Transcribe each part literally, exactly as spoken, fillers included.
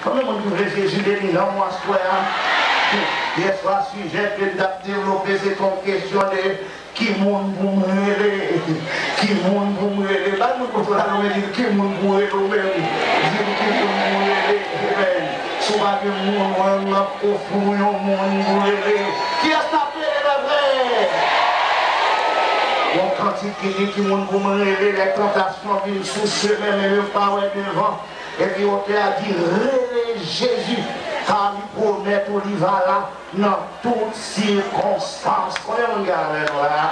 Konbyen moun ki vle Jezi beni nanm ou aswè a? Yèswa, sijè ke n t ap devlope, se t on kesyon de ki moun pou m rele? Ki moun pou m rele? Bay moun kote w la, non, men di l, ki moun pou w rele ou menm? Di l, ki moun pou w rele? Amen. Si w pa gen moun, mwen, m ap ofri w yon moun pou w rele. Kiyès n ap rele, lè vrè? Yon kantik ki di, ki moun pou m rele? Lè tantasyon vin sou chemen, men yo pa wè devan. Epi otè a di, rele Jezi, ka li pwomèt ou li va la nan tout sikonstans. Konbyen moun ki avè nou la?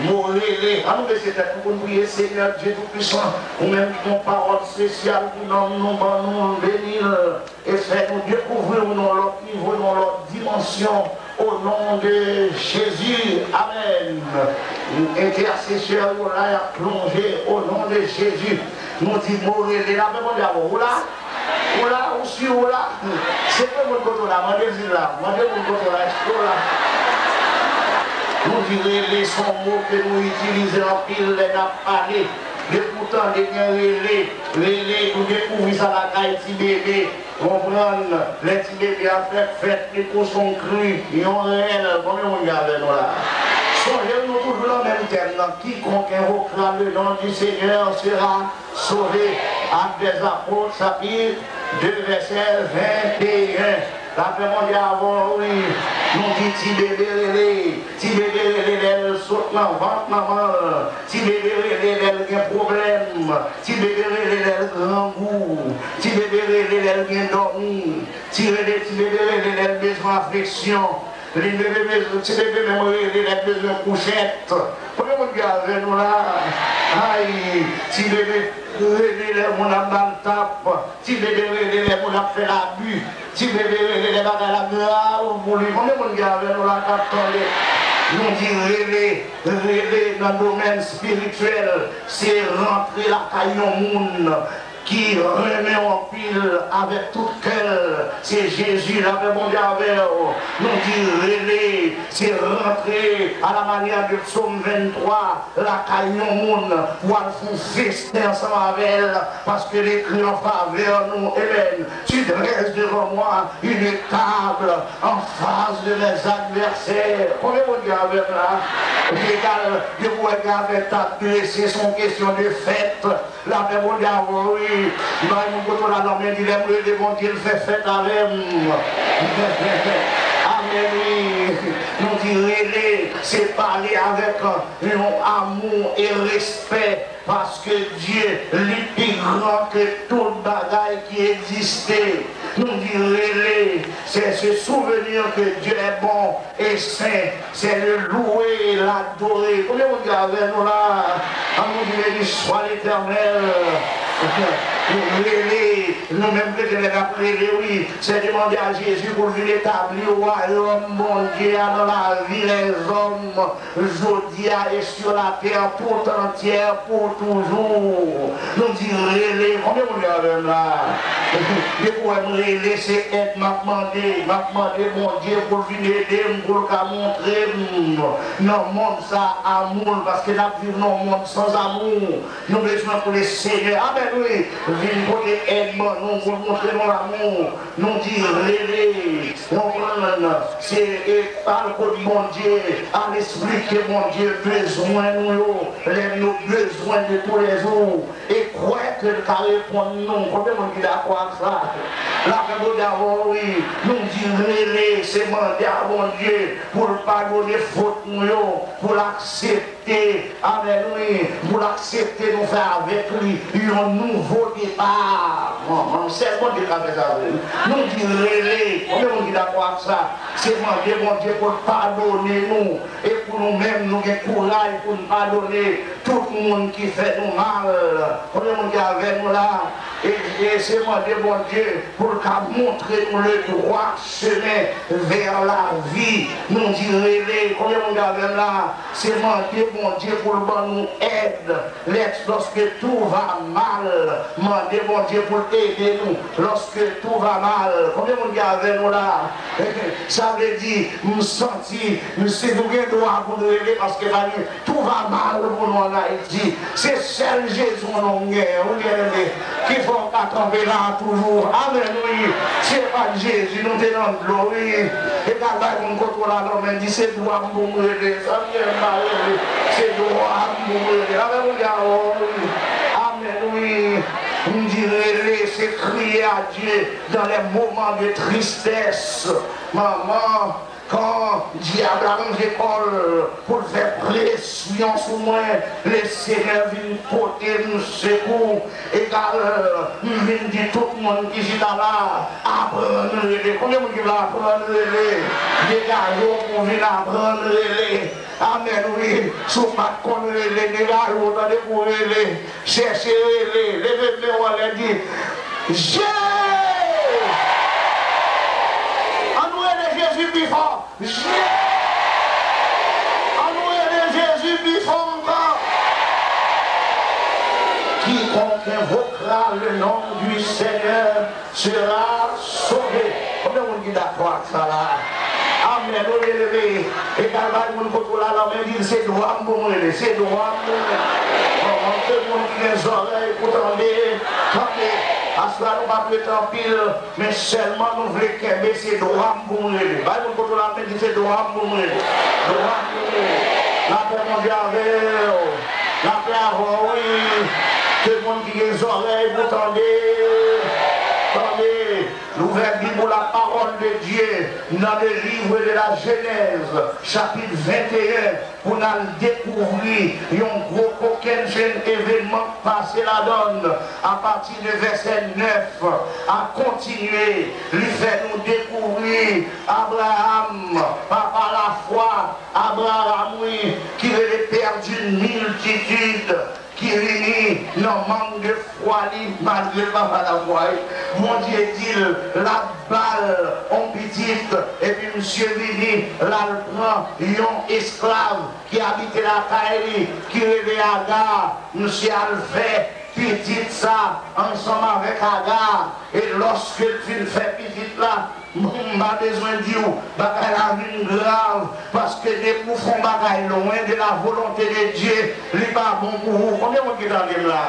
Mo rele. An nou bese tèt nou pou n priye. Senyè Dye Toupisan, ou menm ki gen yon pawòl espesyal pou nanm nou, ban nou, beni l, e fè nou dekouvri w nan yon lòt nivo, nan yon lòt dimansyon. O non de Jezi, amèn. Entèsesè yo la, y ap plonje, o non de Jezi. Nou di mo rele, lapè Bondye avè w. Ou la? Ou la? Ou si ou la? Se ke moun kote w la? Mande di l la. Mande moun kote w la. Èske w la? Nou di rele, se yon mo ke nou itilize anpil lè n ap pale. Depi w tande gen rele, rele, nou dekouvri sa lakay ti bebe. Konprann, lè ti bebe a fèk fèt, li kou se yon kri, yon rèl. Konbyen moun ki avè nou la? Sonje, nou toujou nan menm tèm nan. Quiconque invoquera le nom du Seigneur sera sauvé. Actes des Apôtres, chapitre deux, verset vingt et un. Lapè Bondye avè w, wi. Nou di ti bebe rele. Ti bebe rele lè l sot nan vant manman l. Ti bebe rele lè l gen pwoblèm. Ti bebe rele lè l grangou. Ti bebe rele lè l gen dòmi. Ti rele, ti bebe rele lè l bezwen afeksyon. Li bebe bezwen, ti bebe menm rele lè l bezwen kouchèt. Konbyen moun ki avè nou la? Ay, ti bebe rele lè moun ap ba l tap. Ti bebe rele lè moun ap fè labi. Ti bebe rele lè bagay la grav pou li. Konbyen moun ki avè nou la k ap tande? Nou di rele, rele nan domèn espirityèl, se rantre lakay yon moun ki renmen w anpil avèk tout kè l. Se Jezi, lapè Bondye avè w. Nou di rele, se rantre à la manière de Psaume vingt-trois, lakay yon moun pou al fè yon festen ansanm avè l, paske l ekri an favè nou. Amen. Tu dresses devant moi une table en face de mes adversaires. Konbyen moun ki avè m la? Egal, depi w wè gen afè tab drese, se yon kesyon de fèt. Lapè Bondye avè w, wi. Bay moun kote w la nan men, di, lè m rele Bondye, l fè fèt avè m. Amèn, wi. Nou di rele, se pale avèk yon amou e respè, paske Dye, li pi gran ke tout bagay ki egziste. Nou di rele, c'est se souvenir que Dieu est bon et saint, c'est le louer et l'adorer. Konbyen moun ki avè nou la? An nou di, béni soit l'Éternel. Nou rele, nou menm kretyen, lè n ap rele, wi, se demande a Jezi pou l vin etabli wayòm Bondye a nan lavi lèzòm. Jodi a, et sur la terre tout entière pour toujours. Nou di rele. Konbyen moun ki avè m la? Depi w wè m rele, se èd m ap mande. M ap mande Bondye pou l vin ede m, pou l ka montre m nan mond sa amou l, paske n ap viv nan yon mond sans amour. Nou bezwen pou Lesenyè, amèn, wi, vin pote èd ban nou, pou l montre nou lanmou. Nou di rele. Konprann, se, e, al kot Bondye, al esplike Bondye bezwen nou yo, lè nou bezwen de toulèjou, e kwè ke l ka reponn nou. Konbyen moun ki dakò ak sa? Lapè Bondye avè w, wi. Nou di rele, se mande a Bondye pou l padone fot nou yo, pou l aksepte, amèn, wi, pou l aksepte nou fè avèk li yon nouvo depa. Bon, bon, sèl Bondye ka fè sa vre. Nou di rele. Konbyen moun ki dakò ak sa? Se mande Bondye pou l padone nou. E pou nou menm, nou gen kouraj pou n padone tout moun ki fè nou mal. Konbyen moun ki avè nou la? E, e se mande Bondye pou l ka montre nou le droit chemin vers la vie. Nou di rele. Konbyen moun ki avè m la? Se mande Bondye pou l ban nou èd. Lè, lorsque tout va mal, mande Bondye pou l ede nou. Lorsque tout va mal. Konbyen moun ki avè nou la? Sa vle di, m santi, m, si nou gen dwa pou n rele, paske pa gen, tout va mal pou nou ann Ayiti. Se sèl Jezi yon nonm genyen, wi, byeneme, ki fè w ka kanpe la a toujou. Amèn, wi. Si se pa t Jezi, nou te nan dlo, wi. Egal bay moun kote w la, non, men di, "Se dwa m pou m rele." Sa m gen m pa rele. Se dwa m pou m rele. Amèn, wi, a, wi. Amèn, wi. M di rele, se kriye a Dye dans les moments de tristesse. Manman, Kan dyab la ranje kò l pou l fè presyon sou mwen, Lesenyè vin pote m sekou. Egal, m vin di tout moun ki chita la, aprann rele. Konbyen moun ki vle aprann rele? Degaje w pou w vin aprann rele. Amèn, wi. Si w pa t konn rele, degaje w, tande, pou w rele. Chèche rele. Leve men w anlè, di, Je! Ann nou rele Jezi pi fò. Je! Ann nou rele Jezi pi fò ankò. Quiconque invoquera le nom du Seigneur sera sauvé. Konbyen moun ki dakò ak sa la? Amèn. Ou leve. Egal bay moun kote w la, lanmen, di l, "Se dwa m pou m rele. Se dwa m pou m rele." Bon, bon, ke moun ki gen zòrèy pou tande, tande. Aswè a nou p ap rete anpil, men sèlman nou vle kenbe, se dwa m pou m rele. Bay moun kote w la, lanmen, di, "Se dwa m pou m rele. Dwa m pou m rele." Lapè Bondye avè w. Lapè avè w, wi. Ke moun ki gen zòrèy pou tande, tande. Louvè Bib ou, la parole de Dieu, dans le livre de la Genèse, chapitre vingt et un, pou n al dekouvri yon gwo kokennchenn evènman k pase ladan l. Apati de vèsè nèf a kontinye, li fè nou dekouvri Abraram, papa lafwa, Abraram, wi, ki rele pè d'une multitude, ki vini nan mank de fwa li, malgre l pa pa dakò, wi. Bondye di l l ap ba l yon pitit, epi misye vini, l al pran yon esklav ki abite lakay li, ki rele Aga. Misye al fè pitit sa ansanm avèk Aga, e lòske l fin fè pitit la, m pa bezwen di w, bagay la vin grav, paske depi w fè yon bagay loin de la volonté de Dieu, li pa bon pou ou. Konbyen moun ki tande m la?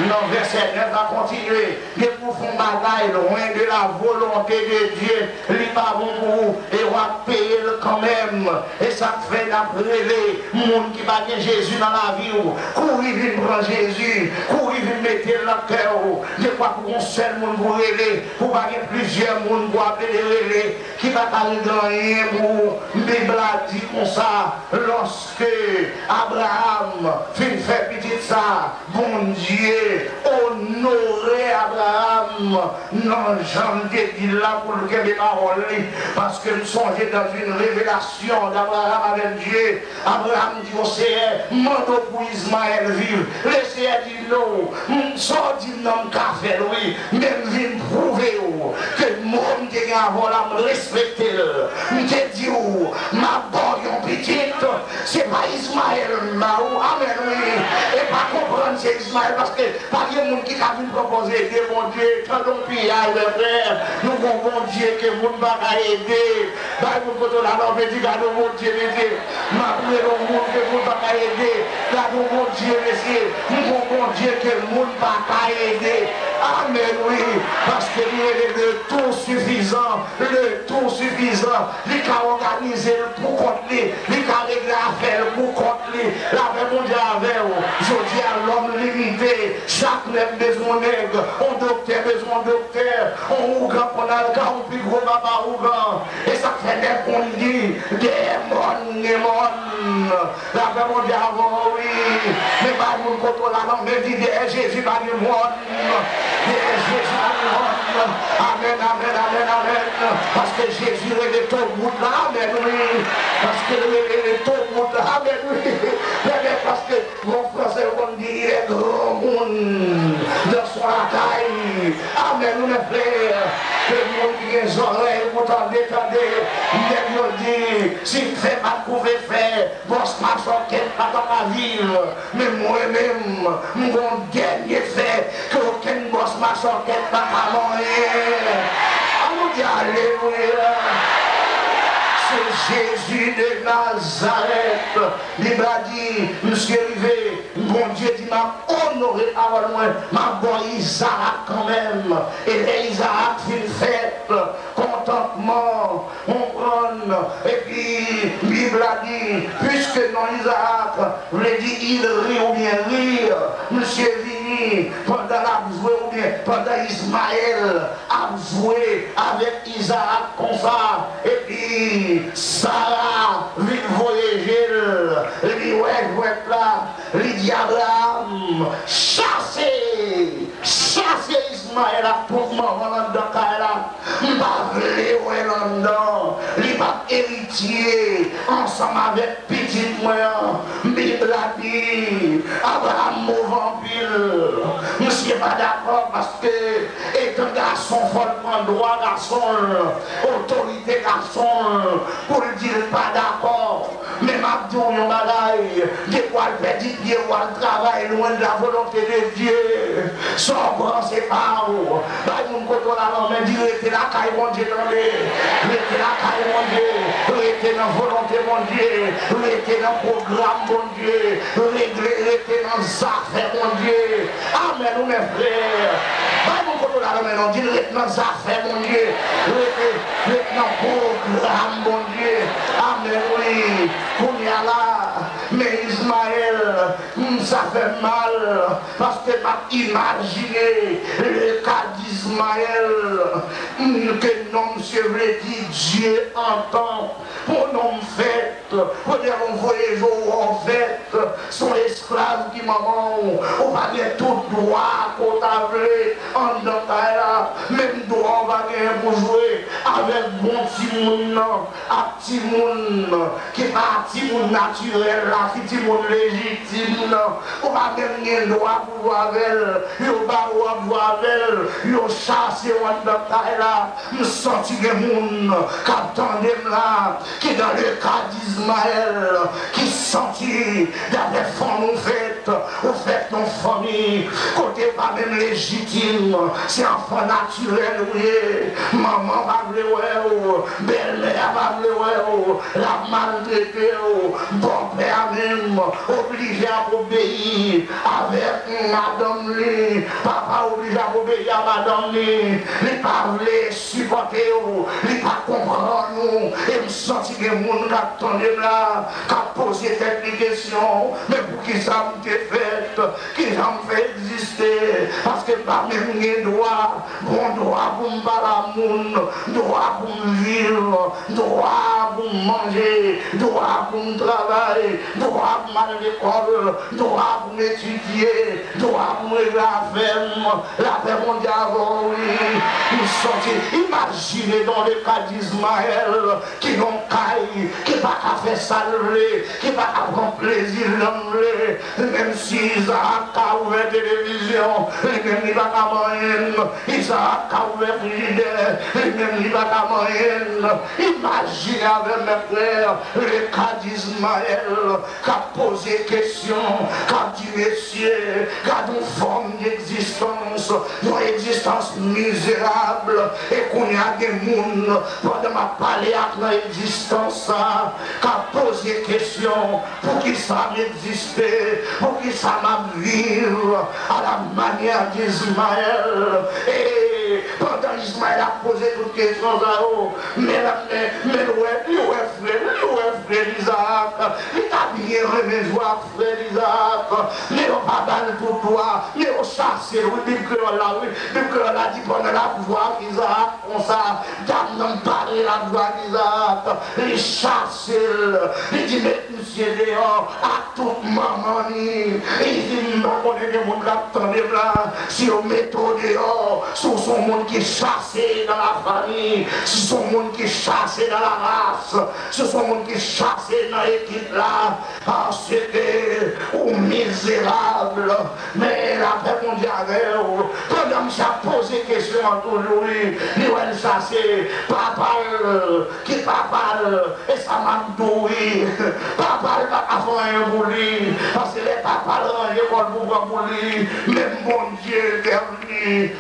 Nan vèsè nèf la kontinye, depi w fè yon bagay loin de la volonté de Dieu, li pa bon pou ou, e w ap peye l kanmenm. E sa k fè n ap rele moun ki pa gen Jezi nan lavi w, kouri vin pran Jezi, kouri vin mete l nan kè w. Dekwa pou gon sèl moun pou rele, pou pa gen plizyè moun pou ap rele, ki pa ka regle anyen pou ou. Bib la di konsa, lòske Abraram fin fè pitit sa, Bondye onore Abraram nan jan l te di l la pou l kenbe pawòl li. Paske m sonje dans une révélation d'Abraham avec Dieu, Abraram di, "O Seyè, mande w pou Izmayèl viv." Leseyè di, "Non, m, sa w di m nan, m ka fè l, wi, men m vin pwouve w ke mo m te gen avè w la, m respekte l. M te di w, m ap ba w yon pitit, se pa Izmayèl m ba w." Amèn, wi. E pa konprann se Izmayèl, paske pa gen moun ki ka vin pwopoze ede Bondye. Tande yon piyay, mè frè. Nou gon Bondye ke moun pa ka ede. Bay moun kote w la, non, men di, "Gade yon Bondye, mesye." M ap rele yon moun ke moun pa ka ede. Gade yon Bondye, mesye. M gon Bondye ke moun pa ka ede. Amèn, wi. Paske li rele le tout suffisant. Le tout suffisant. Li ka òganize l pou kont li. Li ka regle afè l pou kont li. Lapè Bondye avè w. Jodi a, lòm limite. Chak nèg bezwen yon nèg. Yon doktè bezwen yon doktè. Yon ougan konn al ka yon pi gwo papa ougan. E sa k fè nèg konn di, "Dèyè mòn, gen mòn." Lapè Bondye avè w, wi. Men bay moun kote w la, non, men di, "Dèyè Jezi pa gen mòn. Dèyè Jezi pa gen mòn." Amèn, amèn, amèn, amèn. Paske Jezi rele tout bout la, amèn, wi. Paske l rele tout bout la, amèn, wi. Lè, lè, paske Bon, fransè yo konn di, "Il est grand moun dans son lakay." Amèn, wi, mè frè. Ke moun ki gen zòrèy pou tande, tande. Nèg yo di, "Si fè pa t koupe fè, bòs machòkèt pa ta ka viv." Men mwen menm, m gon dènye fè ke okenn bòs machòkèt pa ka manyen. An nou di, "Alelouya." Se Jezi de Nazarèt. Bib la di, misye rive, Bondye di, "M ap onore pawòl mwen, m ap ba w Izarak kanmenm." E lè Izarak fin fèt, kontantman, konprann. Epi, Bib la di, piske non Izarak vle di il rit oubyen rir, misye vini pandan l ap jwe oubyen pandan Izmayèl ap jwe avèk Izarak konsa, epi Sara vin voye je l, li wè jwèt la, li di Abraram, "Chase, chase Izmayèl ak tout manman l anndan kay la. M pa vle wè l anndan. Li p ap eritye ansanm avèk pitit mwen an." Bib la di, Abraram move anpil. Misye pa dakò paske, etan gason, fò l pran dwa gason l, otorite gason l, pou l di l pa dakò. Men m ap di w yon bagay, depi w al pèdi pye w, w al travay lwen de la volonte de Dye, sa w pran se pa w. Bay moun kote w la lanmen, di, "Rete lakay Bondye, tande. Rete lakay Bondye. Rete nan volonte Bondye. Rete nan pwogram Bondye. Regle, rete nan zafè Bondye." Amèn, wi, men frè. Bay moun kote w la lanmen non, di l, "Rete nan zafè Bondye. Rete, rete nan pwogram Bondye." Amèn, wi. Kounye a la, men Izmayèl, hmm, sa fè m mal, paske m ap imajine le ka d'Izmayèl, hmm, ke non misye vle di Dye antan. Pou non m fèt, premye yon voye je w wè w fèt, se yon esklav ki manman w, ou pa gen tout dwa ke w ta vle anndan kay la, menm dwa w pa genyen pou jwe avèk bon timoun nan, ak timoun ki pa timoun natirèl la, ki timoun lejitim nan, ou pa menm gen dwa pou jwe avè l, yo ba w w ap jwe avè l, yo chase w anndan kay la. M santi gen moun k ap tande m la, ki dans le cas d'Ismaël, ki santi, daprè fanmi w fèt, ou fèt nan fanmi kote pa menm lejitim, se anfan natirèl ou ye. Manman pa vle wè w, bèlmè a pa vle wè w, l ap maltrete w, bòpè a menm oblije ap obeyi avèk madanm li, papa oblije ap obeyi a madanm li, li pa vle sipòte w, li pa konprann ou. E m santi gen moun k ap tande m la, k ap poze tèt li kesyon, men poukisa m te fèt? Kijan m fè egziste? Paske m pa menm gen dwa, bon dwa pou m pale a moun, dwa pou m viv, dwa pou m manje, dwa pou m travay, dwa pou m al lekòl, dwa pou m etidye, dwa pou m regle afè m. Lapè Bondye avè w, wi. M santi, imajine dans le cas d'Ismaël, ki nan kay, ki pa ka fè sa l vle, ki pa ka pran plezi l jan l vle. Menm si Izarak ka ouvè televizyon, li menm li pa ka manyen l. Izarak ka ouvè frijidè, li menm li pa ka manyen l. Imajine avè m, mè frè, le cas d'Ismaël, k ap poze kesyon, k ap di, mesye, gade yon fòm d'egzistans, yon egzistans mizerab. E kounye a gen moun, pandan m ap pale ak nan egzistans sa, k ap poze kesyon, poukisa m egziste? Poukisa m ap viv à la manière d'Ismaël? E pandan Ismaël ap poze tout kesyon sa yo, men, men, men l wè, li wè frè l, li wè frè l Izarak, li ta byen renmen jwe ak frè l Izarak, men yo pa ba l tout dwa, men yo chase l, wi, Bib kreyòl la, wi, Bib kreyòl la di pandan l ap jwe ak Izarak konsa, dam nan pale l ap jwe ak Izarak, li chase l, li di, "Met misye deyò ak tout manman li." Li di, "M pa konnen gen moun k ap tande m la, si yo mete w deyò, si w se yon moun ki chase nan lafanmi, si w se yon moun ki chase nan laras, si w se yon moun ki chase nan ekip la, paske ou mizerab." Men lapè Bondye avè w. Pandan misye ap poze kesyon an toujou, wi, li wè l chase, papa l, ki papa l, e sa m ap di w, wi, papa l pa ka fè anyen pou li, paske lè papa l ranje kò l pou pran pou li, menm Bondye entèvni.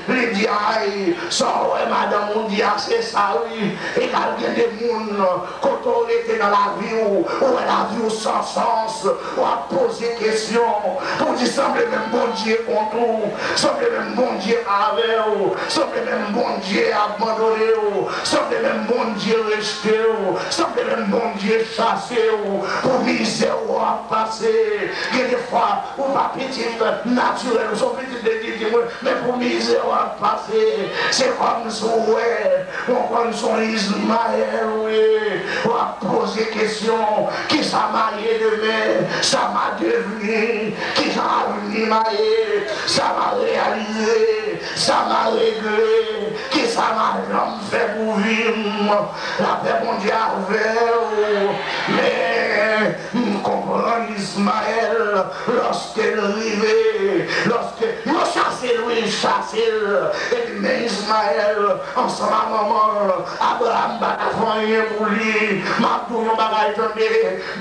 Li di, ay, sa w wè madanm ou di a, se sa wi. Egal gen de moun, kote w rete nan lavi w, ou wè lavi w san sans, w ap poze kesyon pou w di, sanble menm Bondye kont ou, sanble menm Bondye pa avè w, sanble menm Bondye abandone w, sanble menm Bondye rejte w, sanble menm Bondye chase w pou mizè w ap pase. Gen de fwa, ou pa pitit natirèl, ou se yon pitit de Didi, mwen, men pou mizè w ap pase, se kòmsi w wè, w konn se yon Izmayèl ou ye, w ap poze kesyon, kisa m a ye demen, sa m a devni, kijan avni m a ye, sa m a reyalize, sa m a regle, kisa m a janm fè pou vi m. Lapè Bondye avè w, men m konprann Izmayèl, lòske l rive, lòske yo chase l, wi, chase l. Epi men Izmayèl ansanm a manman l, Abraram pa ka fè anyen pou li. M ap di w yon bagay, tande,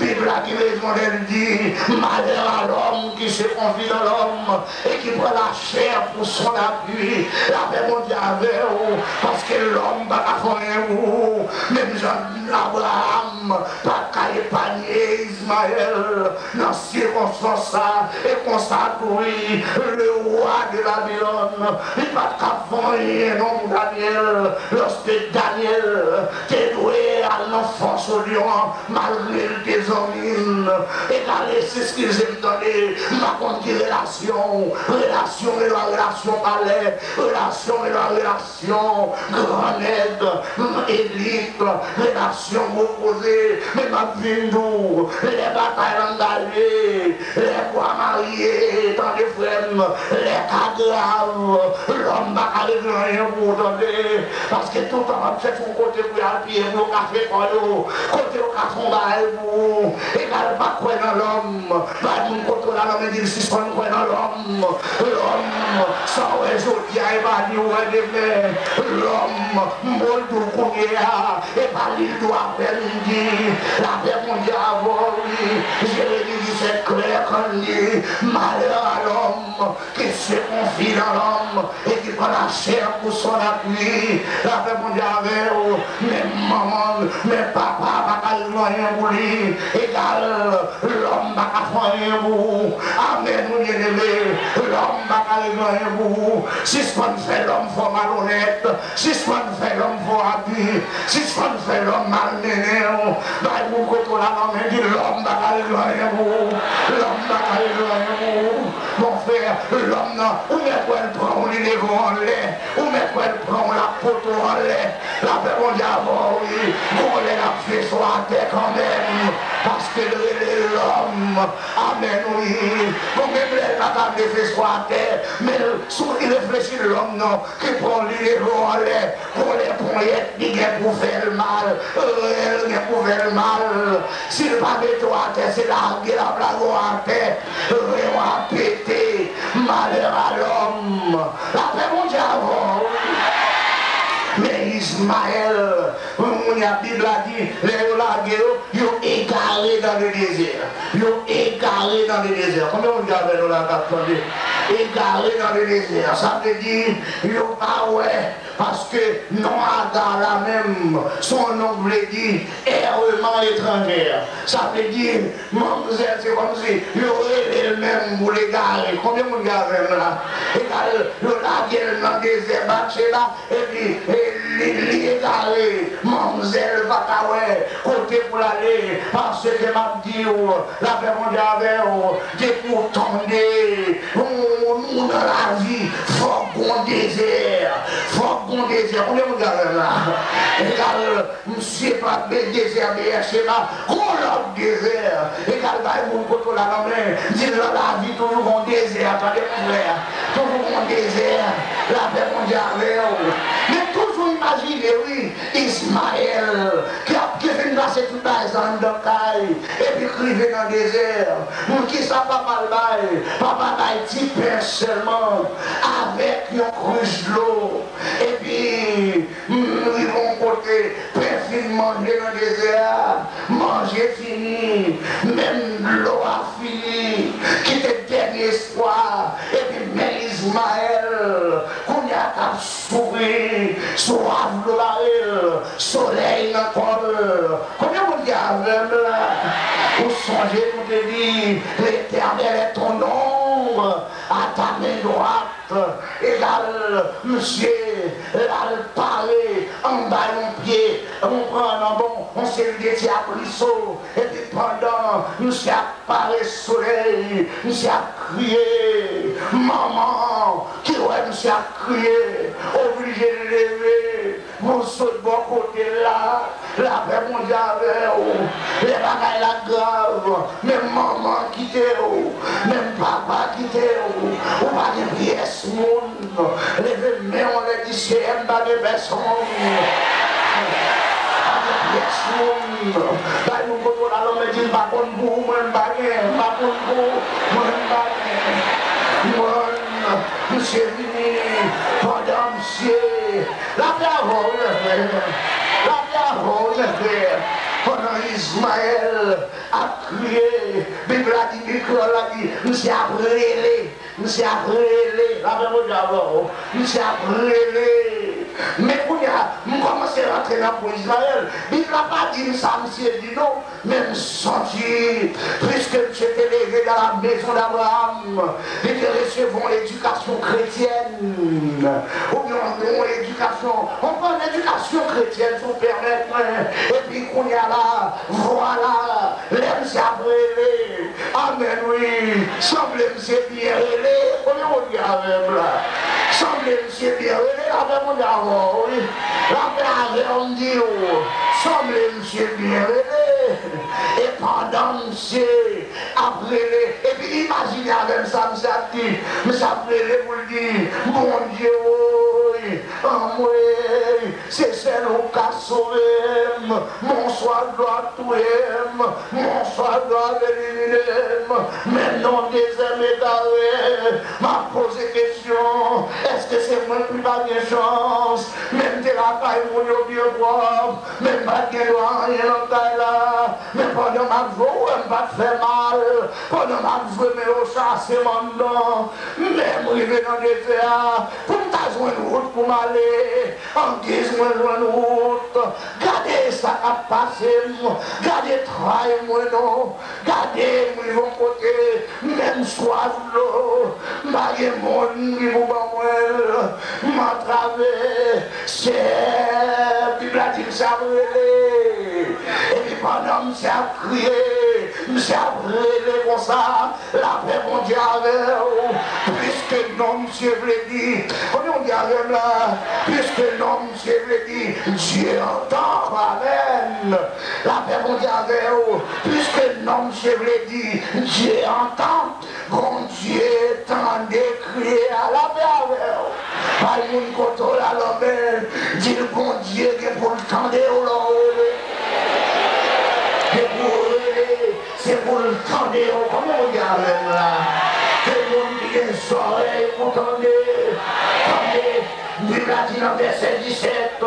Bib la gen rezon lè l di, malheur à l'homme qui se confie dans l'homme et qui prend la chair pour son appui. Lapè Bondye avè w, paske lòm pa ka fè anyen pou ou. Menm jan Abraram pa t ka epanye Izmayèl nan sikonstans sa, e konsa tou wi, le wa de Babilòn, li pa t ka fè anyen non pou Danyèl, lòske Danyèl te dwe al nan fòs lyon an, malgre l te zanmi l. Egal, eskize m, tande, m pa konn ki relasyon, relasyon, relasyon palè, relasyon, relasyon, gran nèg, elit, relasyon gwo koze, men m ap vin di w, lè batay la angaje, lè bwa marye, tande frè m, lè ka grav, lòm pa ka regle anyen pou ou, tande, paske toutan w ap chèche yon kote pou y al piye, pou yo kache kò yo, kote yo ka fè yon bagay pou ou, egal pa kwè nan lòm. Bay moun kote w la nan men, di l sispann kwè nan lòm. Lòm, sa w wè jodi a, e pa li w wè demen. Lòm, m bo l di w kounye a, e pa li l di w aprè midi. Lapè Bondye avè w, wi. Jeremi disèt klè, kan l di, malheur à l'homme qui se confie dans l'homme et qui prend la chair pour son appui. Lapè Bondye avè w. Men manman, men papa pa ka regle anyen pou li. Egal, lòm pa ka fè anyen pou ou. Amèn, wi, byeneme. Lòm pa ka regle anyen pou ou. Sispann fè lòm fè w malonèt. Sispann fè lòm fè w abi. Sispann fè lòm malmennen w. Bay moun kote w la nan men, di, lòm pa ka regle anyen pou ou. Lòm pa ka regle anyen pou ou. Mon frè, lòm nan, ou mèt wè l pran w, li leve w anlè. Ou mèt wè l pran w, l ap pote w anlè. Lapè Bondye avè w, wi. Gon lè l ap fese w atè kanmenm. Paske l rele lòm. Amèn, wi. Bon, menm lè l pa ta vle fese w atè, men l, si w reflechi, lòm nan ki pran w, li leve w anlè. Gon lè ponyèt li gen pou fè l mal. Rèl gen pou fè l mal. Si l pa mete w atè, se lage l ap lage w atè. Ren w ap pete. Malheur à l'homme. Lapè Bondye avè w. Men Izmayèl, kounye a Bib la di, lè yo lage yo, yo egare dans le désert. Yo egare dans le désert. Konbyen moun ki avè nou la k ap tande? Egare dans le désert. Sa vle di, yo pa wè. Paske non Aga la menm, se yon non k vle di errement étranger. Sa vle di, manmzèl, se kòmsi yo rele l menm pou l egare. Konbyen moun ki avè m la? Egal, yo lage l nan dezè Batcheba, epi, e, li, li egare. Manmzèl pa ka wè kote pou l ale, paske m ap di w, lapè Bondye avè w, depi w tande, nou, nou nan lavi, fòk gon dezè, fòk gon dezè. Konbyen moun ki avè m la? Egal, misye pa be dezè, Beyècheba, gon lòt dezè. Egal, bay moun kote w la nan men, di l nan lavi toujou gon dezè, tande frè. Toujou gon dezè, lapè Bondye avè w. Men toujou imajine, wi, Izmayèl, ki ap, ki fin pase tout bagay sa anndan kay, epi k rive nan dezè. Kisa papa l bay? Papa bay ti pen sèlman, avèk yon krich dlo. Epi, m, rive yon kote, pen fin manje nan dezè a, manje fini, menm dlo a fini, kite dènye espwa, epi men Izmayèl, Avlo bare l, solèy nan kò l. Konbyen moun ki avè m la? Ou sonje nou te di, L'Éternel est ton ombre, à ta main droite. Egal, misye, l al pare anba yon pye, ou konprann, bon, yon seri de ti abriso, epi pandan misye ap pare solèy, misye ap kriye. Manman ki wè misye ap kriye, oblije leve pou l sot bò kote l la. Lapè Bondye avè w. Lè bagay la grav, menm manman kite w, menm papa kite w, ou pa gen pyès moun. Leve men w anlè, di, Seyè, m pa gen pèsonn. M pa gen pyès moun. Bay moun kote w la, lanmen, di, m pa konn pou ou, mwen, m pa gen, m pa konn pou ou, mwen, m pa gen. Mwen, misye vini, pandan misye, lapè avè w, wi, mè frè. Lapè avè w, wi, mè frè. Pandan Izmayèl ap kriye, Bib la di, Bib kreyòl la di, misye ap rele. Misye ap rele, lapè Bondye avè w. Misye ap rele. Men kounye a, m kòmanse rantre nan po Izmayèl. Bib la pa di m sa misye di non, men m santi, puisque misye te leve dans la maison d'Abraham, li te resevwa yon edikasyon kretyèn, oubyen yon, yon edikasyon, yon bon edikasyon kretyèn, si w pèmèt mwen. Epi kounye a la, vwala, lè misye ap rele, amèn, wi. Sanble misye byen rele. Konbyen moun ki avè m la? Sanble misye byen rele. Lapè Bondye avè w, wi. Lapè avè w, m di w. Sanble misye byen rele. E pandan misye ap rele, epi imajine avè m sa misye ap di. Misye ap rele pou l di, Bondye, woy, anmwey, se sèl ou k ka sove m. Mon swa glwa touye m, mon swa glwa elimine m. Men nan dezè m egare, m ap poze kesyon, èske se mwen ki pa gen chans? Men m te lakay moun yo byen pwòp, men m pa t gen dwa anyen nan kay la. Men pandan m ap jwe, ou wè m pa t fè mal. Pandan m ap jwe, men yo chase m anndan. Men m rive nan dezè a, pou m ta jwenn wout pou m ale. Angiz mwen jwenn wout. Gade sa k ap pase m. Gade tray mwen non. Gade m rive yon kote, menm swaf dlo m pa gen moun ki pou ban mwen l. M antrave. Seyè, Bib la di m se ap rele. Epi pandan misye ap kriye, misye ap rele konsa. Lapè Bondye avè w. Puiske non misye vle di. Konbyen moun ki avè m la? Puiske non misye vle di Dieu entend. Amèn. Lapè Bondye avè w. Puiske non misye vle di Dieu entend. Bondye tande kriye a. Lapè avè w. Bay moun kote w la lanmen. Di l Bondye gen pou l tande w lè w rele. Gen pou w rele. Se pou l tande yo. Konbyen moun ki avè m la? Ke moun ki gen zòrèy pou tande, tande. Bib la di nan vèsè disèt,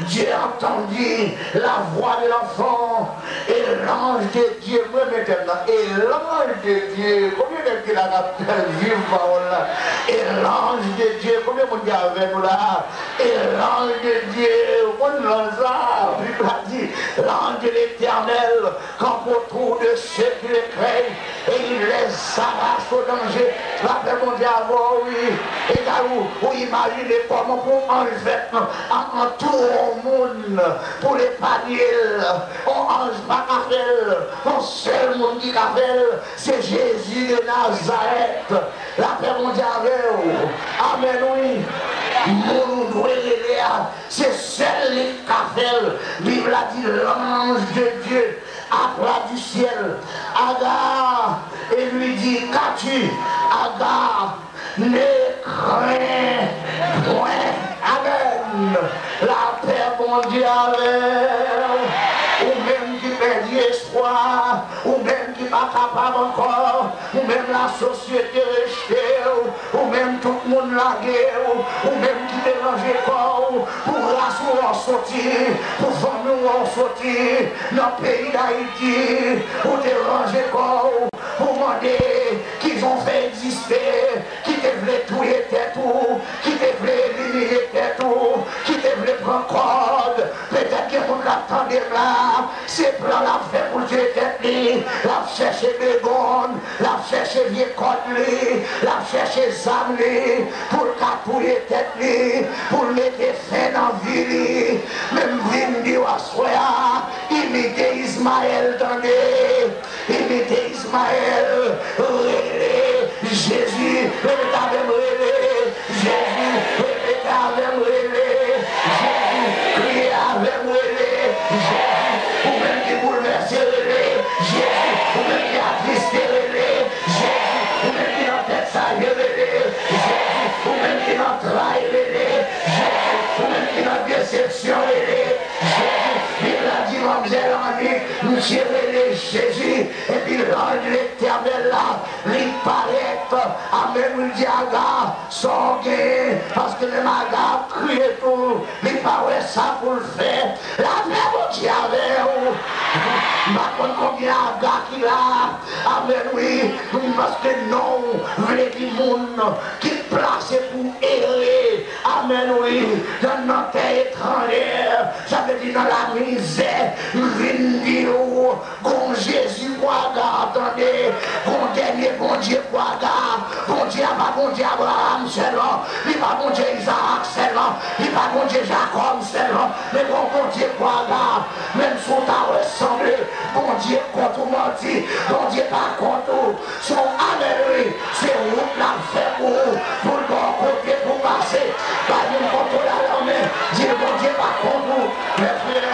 Dieu entendit la voix de l'enfant et l'ange de Dieu. Mwen renmen tèm nan. Et l'ange de Dieu. Konbyen nèg ki la k ap viv pawòl la? Et l'ange de Dieu. Konbyen moun ki avè nou la? Et l'ange de Dieu. Ou konn lanj sa? Bib la di, l'ange de l'Éternel campe autour de ceux qui le craignent et il les arrache au danger. Lapè Bondye avè w, wi. Egal ou, ou imajine kòman pou anj fèt an, antoure yon moun pou l epanye l. Yon anj pa ka fè l. Yon sèl moun ki ka fè l, se Jezi de Nazarèt. Lapè Bondye avè w. Amèn, wi. Moun ou dwe rele a, se sèl li k ka fè l. Bib la di, l'ange de Dieu apla du ciel Agar et lui dit, qu'as-tu, Agar? Ne crains point. Amèn. Lapè Bondye avè w. Ou menm ki pèdi espwa, ou menm ki pa kapab ankò, ou menm lasosyete rejte w, ou menm tout moun lage w, ou menm ki deranje kò w, pou ras ou wè w soti, pou fanmi w wè w soti nan peyi Dayiti, ou deranje kò w, pou mande kijan w fè egziste, ki te vle touye tèt ou, ki te vle elimine tèt ou, ki te vle pran kò Petèt gen moun k ap tande m la, se plan l ap fè pou l tiye tèt li, l ap chèche begonn, l ap chèche vye kòd li, l ap chèche zam li, pou l ka touye tèt li, pou l mete fen nan vi li. Men m vin di w aswè a, imite Izmayèl, tande. Imite Izmayèl, rele Jezi, repete avè m, rele Jezi, repete avè m, rele Jezi, kriye avè m, rele Jezi, ou menm ki boulvèse, rele Jezi, ou menm ki atriste, rele Jezi, ou menm ki nan tèt chaje, rele Jezi, ou menm ki nan tray, rele Jezi, ou menm ki nan desepsyon, rele Jezi. Bib la di manmzèl Annik, misye rele Jezi, epi lanj Letènèl la, li parèt. Amèn, wi, li di Aga, sa w genyen? Paske menm Aga ap kriye tou, li pa wè sa pou l fè. Lapè Bondye avè w. M pa konn konbyen Aga ki la. Amèn, wi, paske non w vle di moun ki plase pou ere. Amèn, wi, nan, nan tè etranjè, sa vle di nan lamizè, m vin di w, gon Jezi pou Aga, tande, gon dènye Bondye pou Aga. Bondye a pa Bondye Abraram sèlman, li pa Bondye Izarak sèlman, li pa Bondye Jakòb sèlman, men gon Bondye pou Aga. Menm si w ta resanble, Bondye kont ou manti, Bondye pa kont ou. Se yon amèn, wi. Se wout l ap fè pou ou, pou l ba w kote pou w pase. Bay moun kont ou la lanmen, di l, Bondye pa kont ou. Mè frè,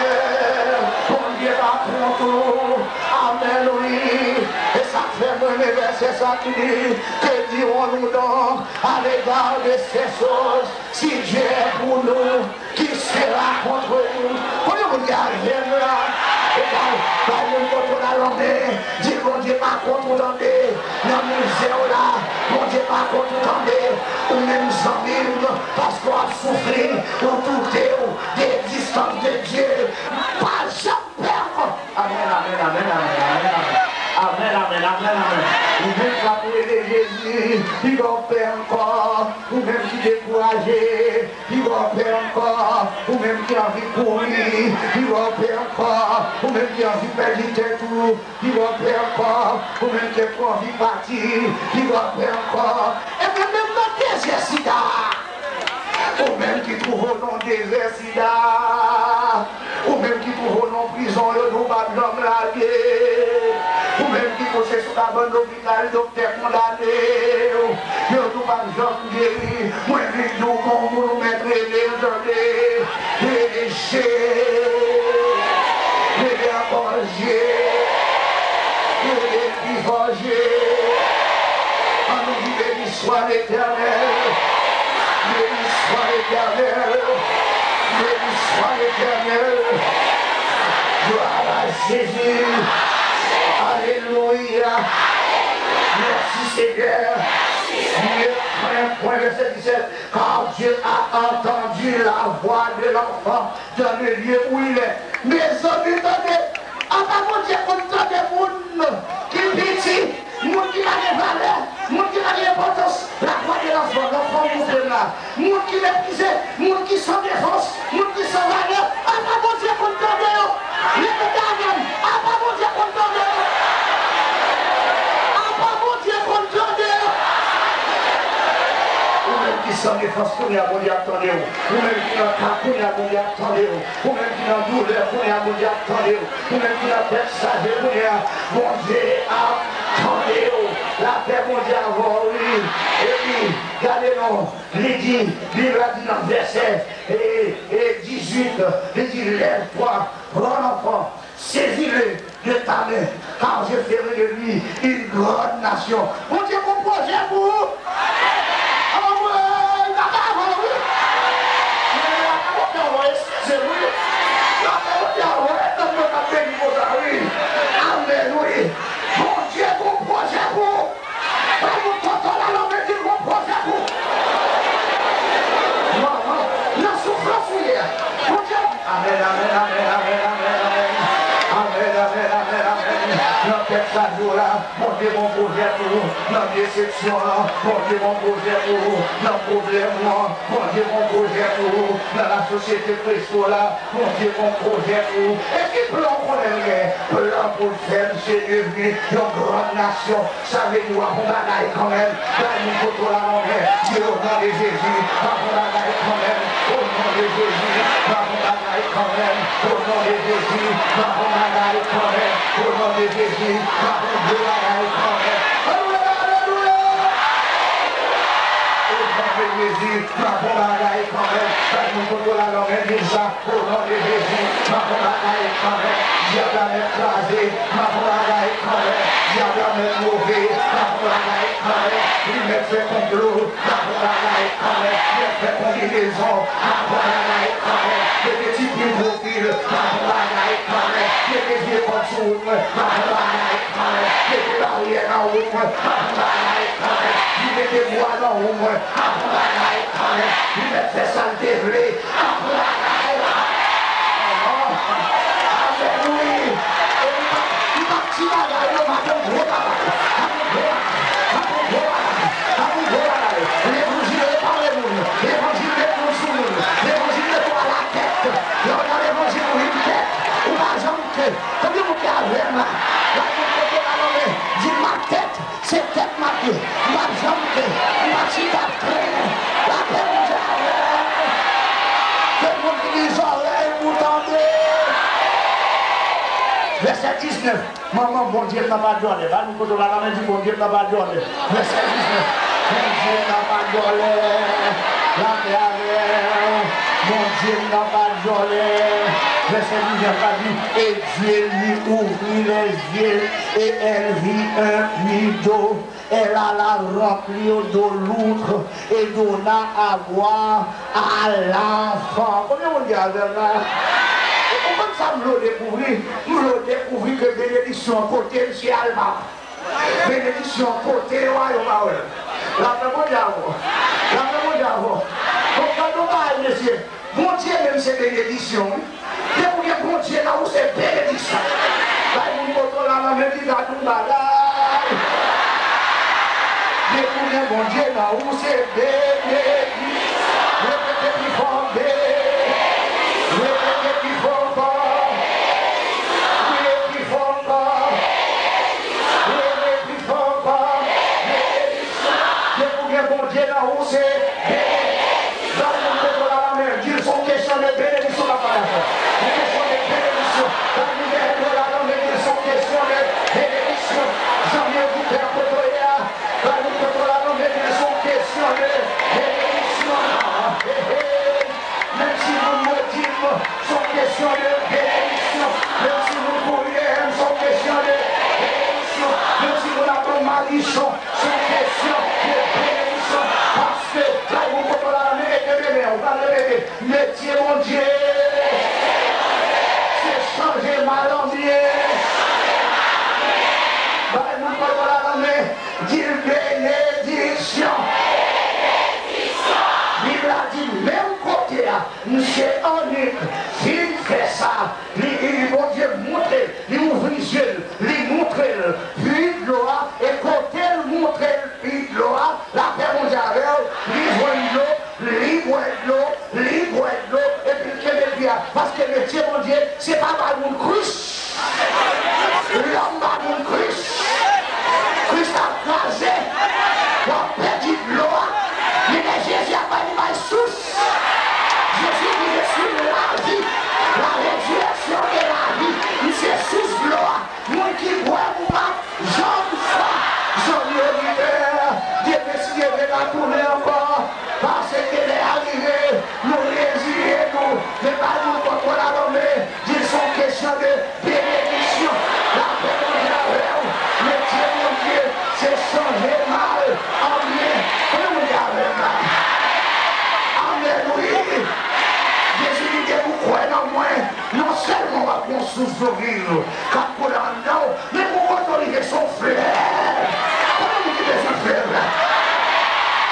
Bondye pa kont ou. Amèn, wi. E sa k fè m renmen vèsè sa ki di, Que dirons-nous donc à l'égard de ces choses? Si Dieu est pour nous, qui sera contre nous? Konbyen moun ki avè m la? E bay, bay moun kont ou la lanmen, di l, Bondye pa kont ou, tande. Nan mizè w la, Bondye pa kont ou, tande. Ou menm zanmi m, paske w ap soufri, ou doute w de egzistans de Dye. Pa janm pè ankò. Amèn, amèn, amèn, amèn, amèn, amèn. Amèn, amèn, amèn, amèn. Ou menm k ap rele Jezi, piga w pè ankò. Ou menm ki dekouraje, piga w pè ankò. Ou menm ki anvi kouri, piga w pè ankò. Ou menm ki anvi pèdi tèt ou, piga w pè ankò. Ou menm ki anvi pati, piga w pè ankò. Ebyen, menm nan dezè sida a, ou menm ki twouve w nan dezè sida, ou menm ki twouve w nan prizon, yo di w pa p janm lage. Ou menm ki kouche sou kabann lopital, doktè kondane w, yo di w pa p janm geri. Mwen vin di w gon moun ou mèt rele l, tande. Rele Jezi, rele ankò Jezi, rele pi fò Jezi. An nou di, Beni swa Letènèl. Beni swa Letènèl. Beni swa Letènèl. Glwa a Jezi. Alelouya. Mèsi, Senyè. Dieu craint point, vèsè disèt. Car Dieu a entendu la voix de l'enfant dans le lieu où il est. Mezanmi, tande, apa Bondye konn tande moun ki piti, moun ki pa gen valè, moun ki pa gen enpòtans? La voix de l'enfant, l'enfant moutre la. Moun ki meprize, moun ki san defans, moun ki san valè, apa Bondye konn tande yo? Repete avè m, apa Bondye konn tande yo? Apa Bondye konn tande yo? Ou menm ki san defans, kounye a Bondye ap tande w. Ou menm ki nan ka, kounye a Bondye ap tande w. Ou menm ki nan doulè, kounye a Bondye ap tande w. Ou menm ki nan tèt chaje, kounye a Bondye ap tande w. Lapè Bondye avè w, wi. Epi, gade non, li di, Bib la di nan vèsè, e, e, dizuit, li di, Lève-toi, prends l'enfant, saisis-le de ta main, car je ferai de lui une grande nation. Bondye gon pwojè pou ou. Anmwey, m pa ka avè w, wi. Mwen pa ka konte avè w, eskize m, wi. Lapè Bondye avè w, e tann mwen k ap beni konsa, wi. Amèn, wi. Bondye gon pwojè pou ou. Bay moun kote w la, non, men di l gon pwojè pou ou. Manman, nan soufrans ou ye a, Bondye. Amèn, amèn, amèn. Amèn, amèn, amèn, amèn, amèn. Nan tèt Sa di w la, Bondye gon pwojè pou ou nan desepsyon an, Bondye gon pwojè pou ou nan pwoblèm ou an, Bondye gon pwojè pou ou nan lasosyete Presto la, Bondye gon pwojè pou ou. E ki plan w konnen l gen? Plan pou l fè misye devni yon gran nasyon. Sa vle di w ap yon bagay kanmenm. Bay moun kote w la lanmen, di, o non de Jezi, m ap yon bagay kanmenm. O non de Jezi, m ap yon bagay kanmenm. O non de Jezi, m ap yon bagay kanmenm. O non de Jezi, m ap yon gwo bagay kanmenm. Alelouya, alelouya! O non de Jezi, m ap yon bagay kanmenm. Bay moun kote w la lanmen, di l sa. O non de Jezi, m ap yon bagay kanmenm. Dyab la mèt kraze, m ap yon bagay kanmenm. Dyab la mèt move, m ap yon bagay kanmenm. Li mèt fè konplo, m ap yon bagay kanmenm. Mèt fè konbinezon, m ap yon bagay kanmenm. Mete ti pil gwo pil, m ap yon bagay kanmenm. Mete vye kòd sou wout mwen, m ap yon bagay kanmenm. Mete baryè nan wout mwen, m ap yon bagay kanmenm. Li mete bwa nan wout mwen, m ap yon bagay kanmenm. Li mèt fè sa l te vle. Alelouya! E m p ap, m p ap ti bagay, non, m ap yon gwo bagay. M ap yon gwo bagay. M ap yon gwo bagay. M ap yon gwo bagay. Levanjil repare moun. Levanjil met moun sou moun. Levanjil met ou alakèt. Lè w nan levanjil ou vin tèt. Ou pa janm te. Konbyen moun ki avè m la? Lè moun kote la nan men, di m ap tèt. Se tèt m ap ye. M p ap janm te. M p ap chita ap trennen. Lapè Bondye avè m. Ke moun ki gen zòrèy pou tande. Vèsè diznèf. Manman, Bondye m nan pa djòlè. Ba nou kote w la, la men di, Bondye m nan pa djòlè. Vèsè diznèf. Bondye m nan pa djòlè. Lapè avè w. Bondye m nan pa djòlè. Vèsè diznèf la di, et Dieu lui ouvrit les yeux, et elle vit un rideau. Elle alla remplir de l'outre et donna à boire à l'enfant. Konbyen moun ki avè m la? Ou konn sa m vle w dekouvri? M vle w dekouvri ke benediksyon an kote misye al pa. Benediksyon an kote wayòm a wè. Lapè Bondye avè w. Lapè Bondye avè w. Bon, gade yon bagay, mesye. Bondye menm se benediksyon, wi. Depi w gen Bondye nan ou, se benediksyon. Bay moun kote w la nan men, di gad yon bagay. Depi w gen Bondye nan ou, se benediksyon. Repete pi fò, be-, repete pi fò ankò. Kriye pi fò ankò. Kriye pi fò ankò. Depi w gen Bondye nan ou, se benediksyon. Bay moun kote w la lanmen, di l se yon kesyon de benediksyon k ap pale avè w. Yon kesyon de benediksyon. Bay moun dèyè w la lanmen, di l se yon kesyon de benediksyon. Zanmi oditè kote w ye a, bay moun kote w la lanmen, di l se yon kesyon de benediksyon. Hey, hey. Menm si moun modi m, se yon kesyon de benediksyon. Menm si moun kouri dèyè m, se yon kesyon de benediksyon. Menm si moun ap ban m madichon, se yon kesyon de benediksyon. Paske, bay moun kote w la, men ede men, ou pral repete, metye Bondye, se chanje mal an byen. Bay moun kote w la, men, di l benediksyon. Bib la di, menm kote a, Misye annik fin fè sa, li, li, li, Bondye montre l, li ouvri je l, li montre l pui dlo a, e kote l montre l pui dlo a, lapè Bondye avè w, li jwenn dlo, li bwè dlo, li bwè dlo, epi l kenbe pui a. Paske metye Bondye, se pa bay moun Kris. Lòm pa moun Kris. Kris ap kraze. W ap pèdi dlo a. Men lè Jezi ap bay, li bay sous. Jezi di, je suis la vie, la résurrection et la vie. M se sous dlo a. Moun ki bwè m ou pa janm fwa. Zanmi oditè, Dye deside vle pa tounen ankò. Paske lè a rive, nou reziye nou. Men bay moun kote w la lanmen, di l se yon kesyon de benediksyon. Lapè Bondye avè w. Metye Bondye, se chanje mal an byen. Konbyen moun ki avè m la? Amèn, wi. Jezi di, depi w kwè nan mwen, non sèlman w ap gen yon sous dlo viv k ap koule anndan w, men pou kote w rive, se yon flèv. Konbyen moun ki bezwen flèv la?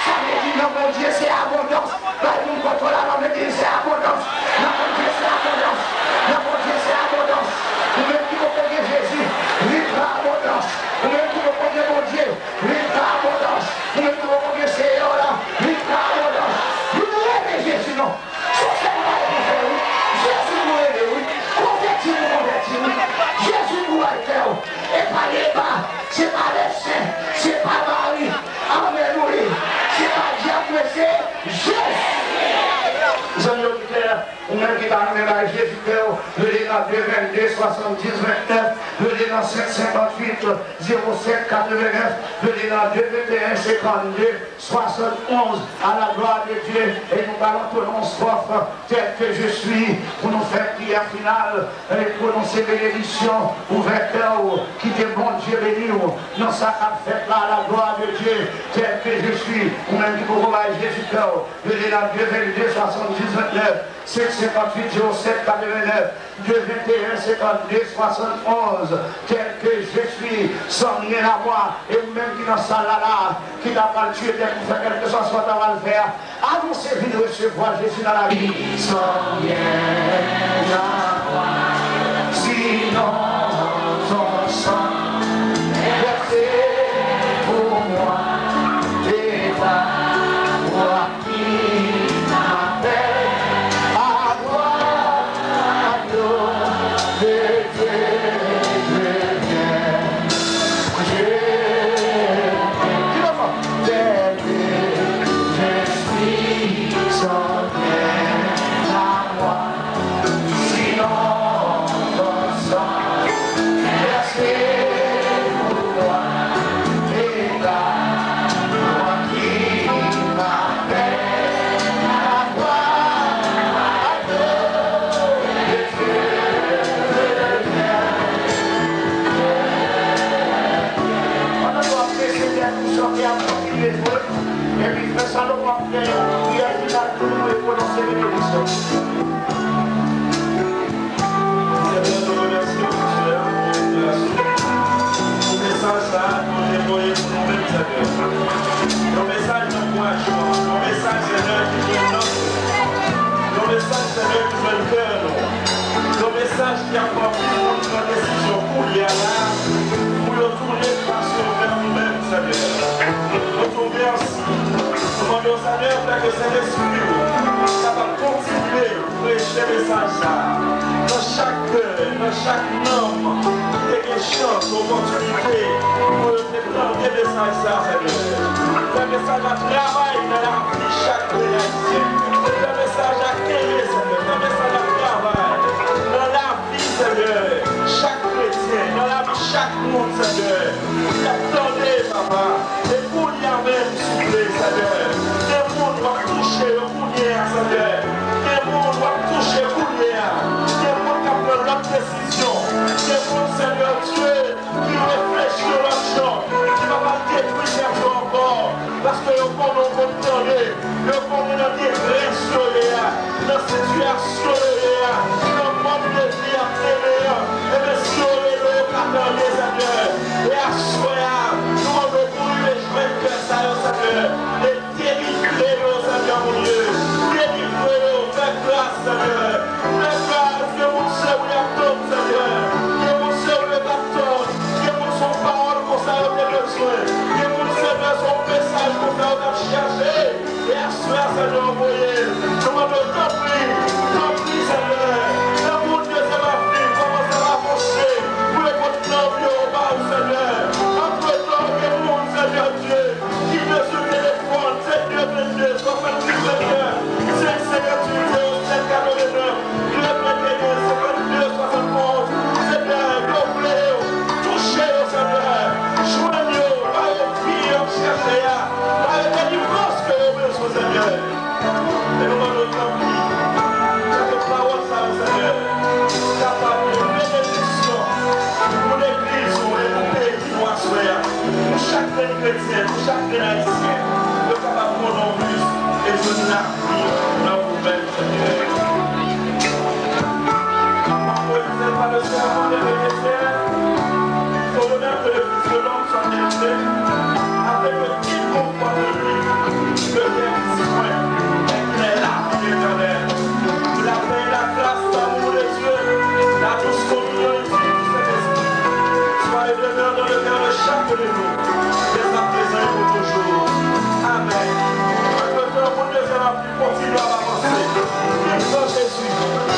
Sa vle di, nan Bondye, se abondans. Bay moun kote w la, non, men di l se abondans. Nan Bondye, se abondans. Nan Bondye, se abondans. Ou menm ki poko gen Jezi, viv nan abondans. Rele nan de vennde swasanndis vennèf, rele nan sèt senkantuit zewo sèt katrevennèf, rele nan de venteyen senkannde swasannonz. À la gloire de Dieu, e nou pral antone yon stwòf, Tel que je suis, pou nou fè priyè final, e pwononse benediksyon, ouvè kè w, kite Bondye beni w nan sa k ap fèt la, à la gloire de Dieu, tel que je suis, ou menm ki poko bay Jezi kè w, rele nan de vennde swasanndis vennèf, sèt senkantuit zewo sèt katrevennèf, de venteyen senkannde swasannonz, tel que je suis, sans rien à moi, e ou menm ki nan sal la la, ki ta pral tiye tèt ou fè kèlkeswa sa w ta pral fè a, avanse vin resevwa Jezi nan lavi. Sans rien à moi, sinon ton sang versé pour moi, et ta voix qui m'appelle à toi, à toi, de Dieu, je viens. Je, dis-le fort. Tel que je suis, sans rien à moi. Sinon ton sang versé pour moi, et ta voix qui m'appelle à toi, à toi, Pandan nou ap lese tèt nou chante, ap kontinye jwe. Epi frè Salomon ap fè yon priyè final pou nou e pwononse benediksyon. Senyè, nou remèsye w, Senyè, pou gras ou, pou mesaj sa a ke w te voye pou nou menm, Senyè. Yon mesaj ankourajman, yon mesaj, Senyè, ki jwenn nanm nou, yon mesaj, Senyè, ki jwenn kè nou, yon mesaj ki ap fè anpil moun pran desizyon kounye a la pou yo tounen fas yo vè ou menm, Senyè. Nou di w mèsi. Nou mande w, Senyè, fè ke Sentespri w kapab kontinye preche mesaj sa a nan chak kè, nan chak nanm ki te gen chans, opòtinite pou yo te tande mesaj sa a, Senyè. Fè mesaj la travay nan lavi chak grenn Ayisyen. Fè mesaj la kenbe, Senyè. Fè mesaj la travay nan lavi, Senyè, chak kretyen, nan lavi chak moun, Senyè, ki ap tande, papa. E kounye a menm, souple, Senyè, gen moun w ap touche yo kounye a, Senyè. Gen moun w ap touche kounye a. Gen moun k ap pran lòt desizyon. Gen moun, Senyè Dye, ki reflechi yon lòt jan, ki pa pral detwi tèt yo ankò, paske yo konnen w konn tande, yo konnen nan detrès yo ye a, nan sitiyasyon yo ye a, nan mòd de vi y ap mennen an. Ebyen, si yo rele w, w ka tande, Senyè. E aswè a, nou mande w pou rive jwenn kè sa yo, Senyè. E delivre yo, Senyè Bondye. Delivre yo, fè gras, Senyè. Fè gras, gen moun se ou y ap tann, Senyè. Gen moun se ou yo t ap tann. Gen moun se yon pawòl konsa yo te bezwen. Gen moun, Senyè, se yon mesaj konsa yo t ap chèche. E aswè a, Senyè, w voye l. Nou mande w, tanpri, tanpri, Senyè. Nan moun dezyèm avi, kòmanse avanse pou yo pot nanm yo ba w, Senyè. Antretan, gen moun, Senyè Dye, ki te sou telefòn, se de vennde, swasanndis vennde, senk senkantuit zewo sèt katrevennèf, de vennde, senkanndde, swasantonz, Senyè, yo vle yo, touche yo, Senyè, jwenn yo, ba yo vi y ap chèche a, ba yo delivrans ke yo bezwen, Senyè. E nou mande w tanpri, pou ke pawòl sa yo, Senyè, kapab yon benediksyon pou legliz ou e pou peyi nou aswè a. Pou chak grenn kretyen, pou chak grenn ayisyen, yo kapab konnen w plis e jwenn lavi nan ou menm, Senyè. Envoyé par le servant de l'Éternel, au nom de Fils de l'homme soit élevé, afin que quiconque croit en lui ne périsse point, mais qu'il ait la vie éternelle. Que la paix et la grâce, l'amour de Dieu, la douce communion intime du Saint-Esprit soit et demeure dans le cœur de chacun de nous, dès à présent et pour toujours. Amen. Antretan, moun dezyèm avi kontinye ap avanse. Viv nan Jezi.